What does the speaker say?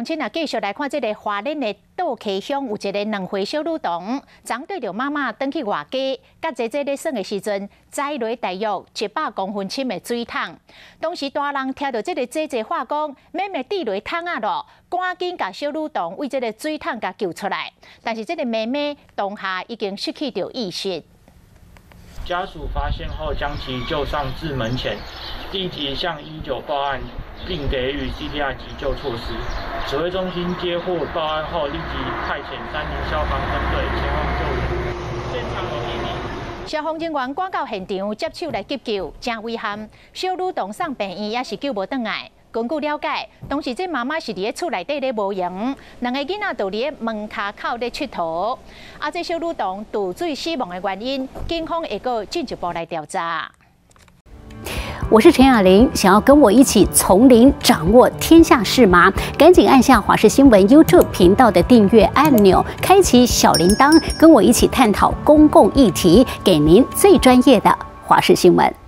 鄉親啊，繼續來看這个花蓮的倒溪鄉有一个2歲小女童，昨綴著媽媽轉去外家，佮姐姐咧耍的時陣，栽落大約100公分深的水桶。當時大人聽著這个姐姐話講，妹妹跌落桶仔囉，趕緊共小女童對這个水桶共救出來。但是這个妹妹當下已經失去著意識。家屬發現後，將其救上至門前，立即向119報案，並給予 CPR 急救措施。指揮中心接獲報案後，立即派遣3名消防分隊前往救援。現場有一名消防人員趕到現場接手來急救，真遺憾，小女童送病院也是救無轉來。根據了解，當時這媽媽是佇咧厝內底咧無閒，兩个囡仔就佇咧門跤口咧𨑨迌。啊，這小女童墮水死亡的原因，警方會閣進一步來調查。我是陳雅玲，想要跟我一起從零掌握天下事嗎？趕緊按下華視新聞 YouTube 頻道的訂閱按鈕，開啟小鈴鐺，跟我一起探討公共議題，給您最專業的華視新聞。